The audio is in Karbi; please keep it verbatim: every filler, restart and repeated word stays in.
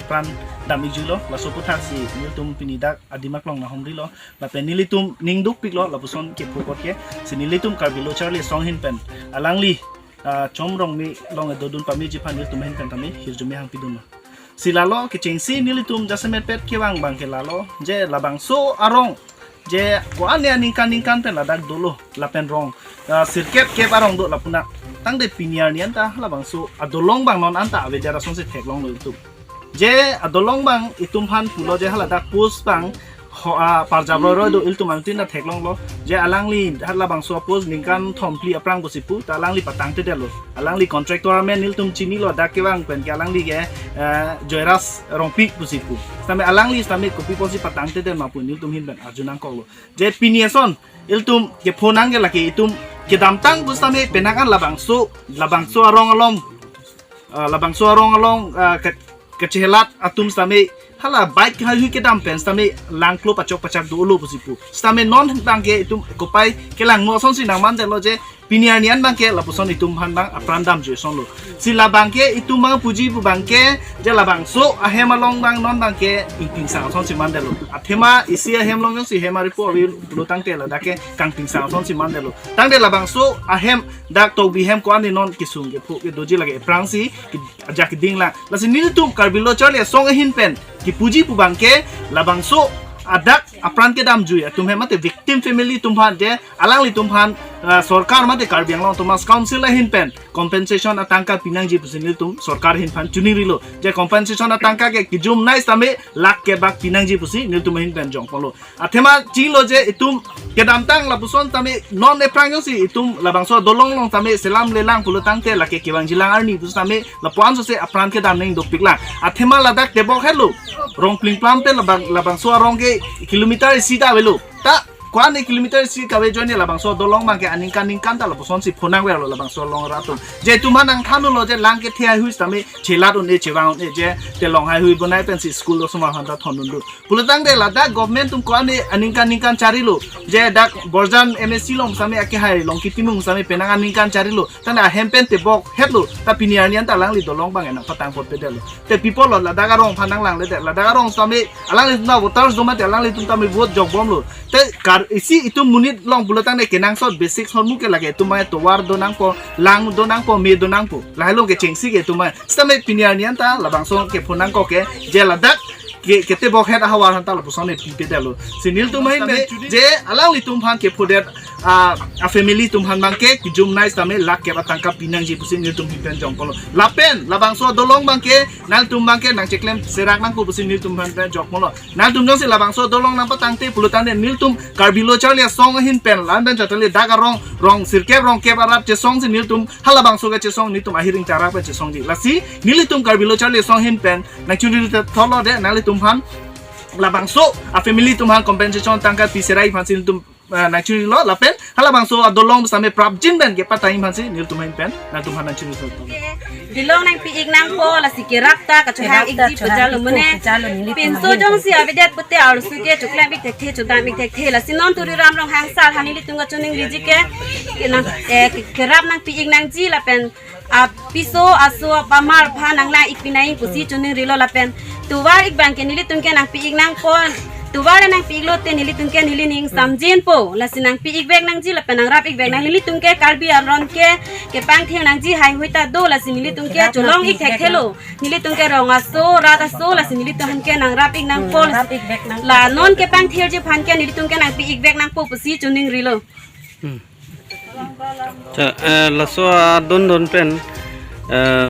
pran dam-ikjuilo, laso aputhaksi nelitum pini dak adim aklong nanghumrilo, lapen nelitum ning dukpiklo, lapuson kepho apot ke, si nelitum Karbi Lo Charli Asong ahin pen alangli, ah, Chom Rongme along dodun pameji aphan nelitum ahin pen tame hirjume hangpidunlo. Si lalo kechengsi nelitum jasemet pet kevang abang ke lalo, je labangso arong, je ko-an aningkan ningkan pen ladak dolo, lapen rong, ah, sirkep kep arong do lapu na. Tangte pini arni anta labangso adolong abang non anta avedet asonsi theklonglo itum. Je adolong abang itum aphan pulo je haladak post abang ho, ah, parjap roi roi do, ilitum antin ta theklonglo. Je alangli halabangso post ningkan thomphli aphrang pusi pu, ta alangli patangtedetlo. Alangli contractor amen nelitum chinilo, dak kevang pen ke alangli ke, eh, Joyras Rongpi pusi pu. Sitame alangli sitame kopi apotsi patangtedet ma pu nelitum ahin pen arju nangkoklo. Je pini ason ilitum kepho nang ke lake itum kedamtang pusitame penang an labangso, labangso arong along, ah, labangso arong along, ah, ke, kachehelat atum sitame hala bike haihui kedam pen sitame langklo pachok pachak dolo pusi pu. Sitame non abang ke itum kopai kelangno asonsi nangmandetlo, je pini arni an abang ke lapuson itum aphan abang apran damjui asonlo. Si labang ke itum abang puji pu abang ke, je labangso ahem along abang non abang ke ingtingsang asonsi mandetlo. Athema isi ahem along jongsi hem ari po avi pulo tangte ladak ke kangtingsang asonsi mandetlo. Tangte labangso ahem dak Tokbi hem ko-an non kesung kepho kedoji lake aphrangsi ke, ajak keding lang. Lasi nelitum Karbi Lo Charli Asong ahin pen kepuji pu abang ke labangso adak apran kedamjui atum hem mate victim family atum aphan je alanglitum aphan, ah, sorkar mate Karbi Anglong Autonomous Council ahin pen compensation atangka pinangji pusi nelitum sorkar ahin pen chiningrilo. Je compensation atangka ke kejumnei sitame lakh kep bak pinangji pusi nelitum ahin pen jongponlo. Athema chinglo je itum kedamtang lapuson tame non aphrang jongsi itum labangso adolong along tame selam lelang pulo tangte lake kevangjilang arni pusitame lapu-an sose apran kedam nangdukpiklang. Athema ladak tebok helo. Rong plingplam pen labang, labangso arong ke kilometer isi ta avelo. Ta ko-an kilometer isi kave ajoine labangso adolong abang ke aningkan ningkan ta lapusonsi phonangverlo labangso along rat atum. Je itum aphan nangthanlo je lang kethe haihui sitame chelat un-e chevang un-e, je telong haihui bonai pensi school osomar aphan ta thondundu. Pulo tangte ladak government atum ko-an aningkan ningkan charilo. Je dak Borjan M A C along sitame akehai Longki Timung sitame penang aningkan charilo. Tangte ahem pen tebok hetlo. Ta pini arni anta alangli adolong abang nangpatang potpedetlo. Te pi apotlo ladak arong aphan nanglangledet. Ladak arong sitame alanglitum ta voters do mate alanglitum tame vote jokbomlo. Te kar isi itum monit along pulo tangte kenangsot basic ahormu ke lake itum abang tovar do nangpo, lang do nangpo, me do nangpo. Lahelo kechengsi ke itum abang. Sitame pini arni anta labangso kepho nangkok ke je ladak ke, ketebok het ahavar aphanta lapuson ne pipedetlo. Si nelitum ahin pen je alanglitum aphan kephodet, ah, a family atum aphan abang ke kejumnei sitame lakh kep atangka pinangji pusi nelitum ahin pen jongponlo. Lapen labangso adolong abang ke nangtum abang ke nangcheklem serak nangkok pusi nelitum aphan pen jokponlo. Nangtum jongsi labangso adolong nangpatangte pulo tangte nelitum Karbi Lo Charli Asong ahin pen la-an pen chatali dak arong, rong sirkep rong kep arat chesongsi nelitum halabangso kechesong nelitum ahiring tarak pen chesongji. Lasi nelitum Karbi Lo Charli Asong ahin pen nangchunri thotlo de nanglitum aphan labangso a family atum aphan compensation tangka piserai aphansi nelitum, ah, nangchunrilo lapen halabangso adolong sitame prapjin pen kepatang aphansi nelitum ahin pen nangtum aphan nangchunri thotlo. Bilong nangpi-ik nangpo, lasi kerap ta kachehang ikji pejalo mane. Pinso jongsi avedet pute arloso ke choklem-ik thekthe, chodam-ik thekthe. Lasi non Tuliram Ronghang sir aphan nelitum kachiningriji ke, ke nang, eh, ke, kerap nangpi-ik nangji lapen apiso aso apamar aphan nanglang-ik pinangji pusi chiningrilo lapen tovar-ik abang ke nelitum ke nangpi-ik nangpo. Tovar nangpi-iklo te nelitum ke neli ning samjinpo. Lasi nangpi-ik vek nangji lapen nangrap-ik vek nang, nelitum ke Karbi aron ke kepangthir nangji haihui ta do, lasi nelitum ke cholong-ik thekthelo. Nelitum ke rong aso, rat aso, lasi nelitum aphan ke nangrap-ik nangpo. Hmm, rap-ik vek nang. La non kepangthirji aphan ke nelitum ke nangpi-ik vek nangpo pusi chiningrilo. Hmm. Ta, eh, laso adon don pen, eh,